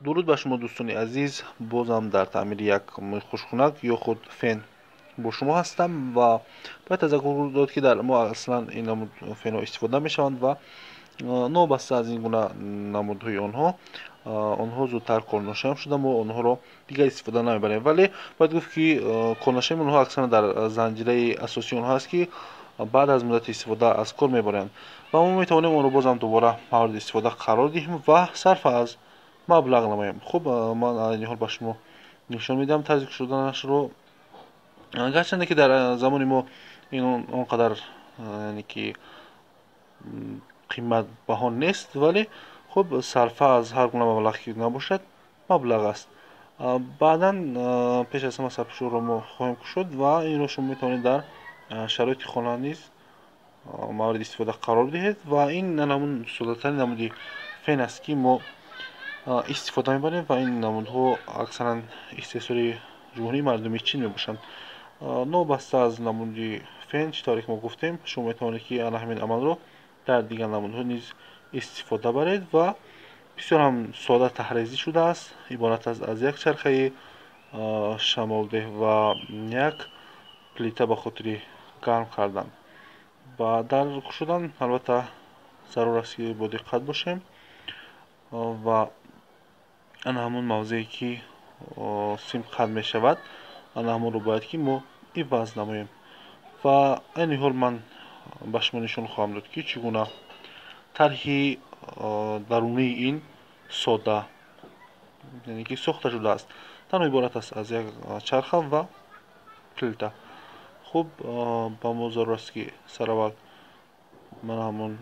Дуруд ба шумо дӯстони азиз, бозам дар таъмири як хушхунак ё худ фен бо шумо ҳастам ва бояд тазаккур дод, ки дар мо аслан ин намуд фенҳо истифода мешаванд ва новобаста аз ин гуна намудҳои онҳо зудтар корношоям шуда, мо онҳоро дигар истифода намебарем. Вале бояд гуфт, ки корношоями онҳо аксаран дар занҷираи асосии онҳо аст, ки баъд аз муддати истифода аз кор мебаранд ва мо метавонем онро бозам дубора мавриди истифода қарор диҳем ва сарф аз маблағ намоем. Хуб, ман айни ҳол ба шумо нишон медиҳам тарзи кушоданашро. Гарчанде ки дар замони мо ин он қадар, яъне ки қиматбаҳо нест, вале хуб, сарфа аз ҳар гуна маблағ ки набошад, маблағ аст. Баъдан пеш аз ҳама сарпӯшро мо хоҳем кушод ва инро шумо метавонед дар шароити хона низ мавриди истифода қарор диҳед ва ин ҳамун соддатарин намуди фен аст, ки мо истифода мебарем ва ин намудҳо аксаран истеҳсоли Ҷумҳурии Мардумии Чин мебошанд. Новобаста аз намуди фен, чӣ тавре ки мо гуфтем, шумо метавонед, ки ана ҳамин амалро дар дигар намудҳо низ истифода баред ва бисёр ҳам сода таҳризӣ шудааст. Иборат аст аз як чархаи шамолдеҳ ва як плита ба хотири гарм кардан. Ва дар кушодан албатта зарур аст, ки бо диққат бошем ва ана ҳамон мавзее ки сим қатъ мешавад, ана ҳамонро бояд ки мо иваз намоем. Ва айни ҳол ман ба шумо нишон хоҳам дод, ки чӣ гуна тарҳи дарунии ин сода, яъне ки сохта шудааст. Танҳо иборат аст аз як чарха ва плита. Хуб, ба мо зарур аст, ки сараввал ман ҳамон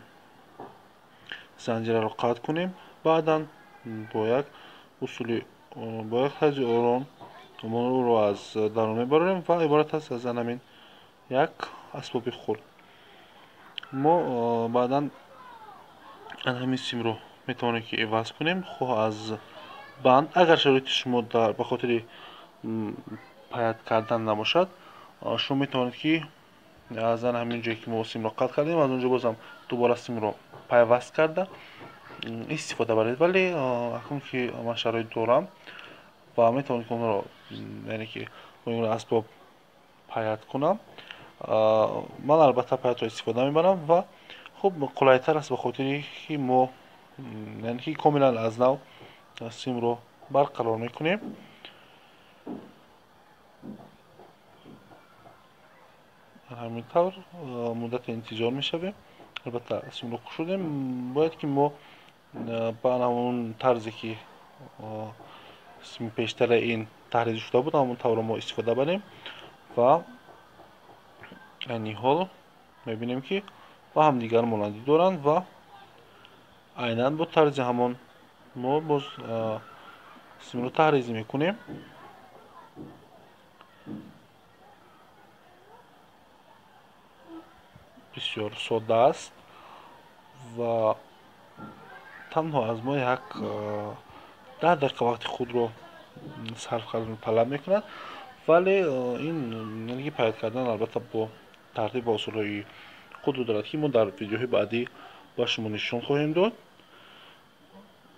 занҷираро қатъ кунем, баъдан бо як усули, бо як тарзи ором мо ӯро аз дарун мебарорем ва иборат аст аз ҳамин як асбоби хурд. Мо баъдан аз ҳамин симро метавонем, ки иваз кунем, хоҳ аз банд, агар шароити шумо ба хотири паят кардан набошад, шумо метавонед, ки аз ҳамин ҷое ки мо симро қатъ кардем, аз он ҷо бозам дубора симро пайваст карда истифода баред. Вале акнун ки ман шароит дорам ва метавонем, ки онро, яъне ки бо ин гуна асбоб паят кунам, ман албатта паятро истифода мебарам ва хуб, қулайтар аст, ба хотире ки мо, яъне ки комилан аз нав симро барқарор мекунем. Ҳамин тавр муддати интизор мешавем. Албатта симро кушодем, бояд ки мо ба ҳамон тарзе ки сими пештара ин таҳризӣ шуда буд, ҳамон таврро мо истифода барем ва айни ҳол мебинем, ки ба ҳамдигар монандӣ доранд ва айнан бо тарзи ҳамон мо боз симро таҳризӣ мекунем. Бисёр сода аст ва танҳо аз мо як 10 дақиқа вақти худро сарф карданро талаб мекунад, вале ин, яъне ки паят кардан, албатта бо тартиб ва усулҳои худро дорад, ки мо дар видеоҳои баъдӣ ба шумо нишон хоҳем дод.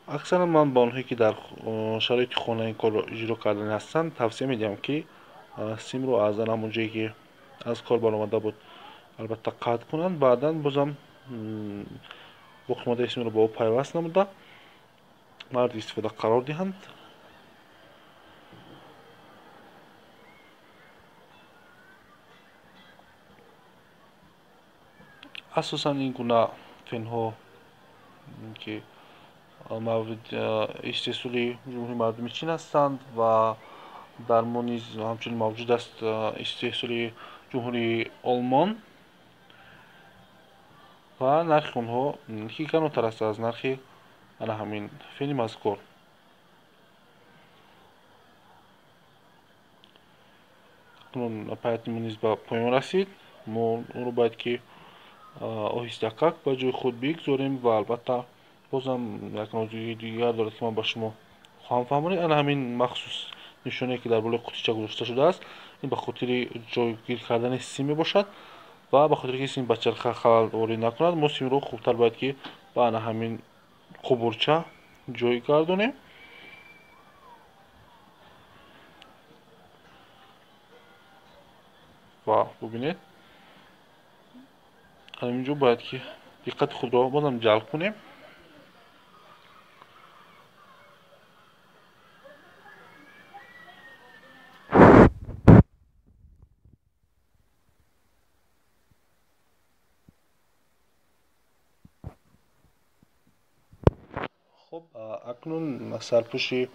Аксаран ман ба онҳое ки дар шароити хона ин корро иҷро кардани ҳастанд, тавсия медиҳам, ки симро аз ҳамон ҷое ки аз кор баромада буд, албатта қатъ кунанд, баъдан бозам боқимондаи симро ба ӯ пайваст намуда мавриди истифода қарор диҳанд. Асосан ин гуна фенҳо, ки маврид истеҳсоли Ҷумҳурии Мардумии Чин ҳастанд ва дар мо низ ҳамчунин мавҷуд аст истеҳсоли Ҷумҳурии Олмон ва нархи онҳо ки гаронтар аст аз нархи ана ҳамин фени мазкур. Акнун паяти мо низ ба поён расид. Мо онро бояд ки оҳистакак ба ҷои худ бигзорем ва албатта бозам як нозукии дигар дорад, ки ман ба шумо хоҳам фаҳмонид. Ана ҳамин махсус нишонае, ки дар болои қутича гузошта шудааст, ин ба хотири ҷойгир кардани сим мебошад ва ба хотире ки сим ба чарха халал ворид накунад, мо симро хубтар бояд ки ба ана ҳамин қубурча ҷой гардонем. Ва бубинед, ҳаминҷо бояд ки диққати худро бозам ҷалб кунем. Хуб, акнун сарпӯши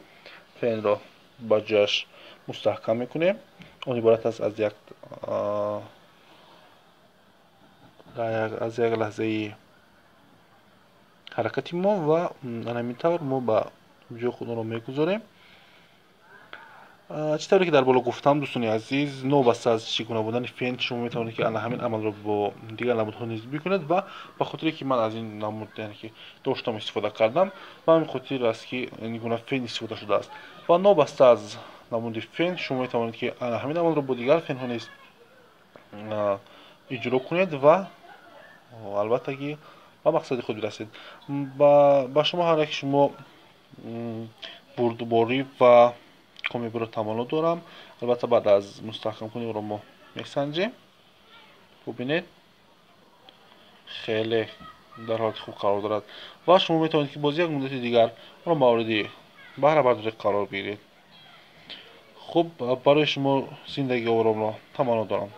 фенро ба ҷояш мустаҳкам мекунем. Он иборат аст аз як лаҳзаи ҳаракати мо ва ҳамин тавр мо ба ҷои худ онро мегузорем. Чӣ тавре ки дар боло гуфтам, дӯстони азиз, новобаста аз чӣ гуна будани фен, шумо метавонед ки ана ҳамин амалро бо дигар намудҳо низ бикунед. Ва ба хотире ки ман аз ин намуд, яъне ки доштам, истифода кардам, ба ҳамин хотир аст ки ин гуна фен истифода шудааст. Ва новобаста аз намуди фен, шумо метавонед ки ана ҳамин амалро бо дигар фенҳо низ иҷро кунед ва албатта ки ба мақсади худ бирасед. Ба шумо ҳар яки шумо бурдборӣ ва комёбиро таманно дорам. Албатта баъд аз мустаҳкамкунӣ онро мо месанҷем. Бубинед, хеле дар ҳолати хуб қарор дорад ва шумо метавонед ки боз як муддати дигар онро мавриди баҳрабардорӣ қарор бигиред. Хуб, барои шумо зиндагии оромро таманно дорам.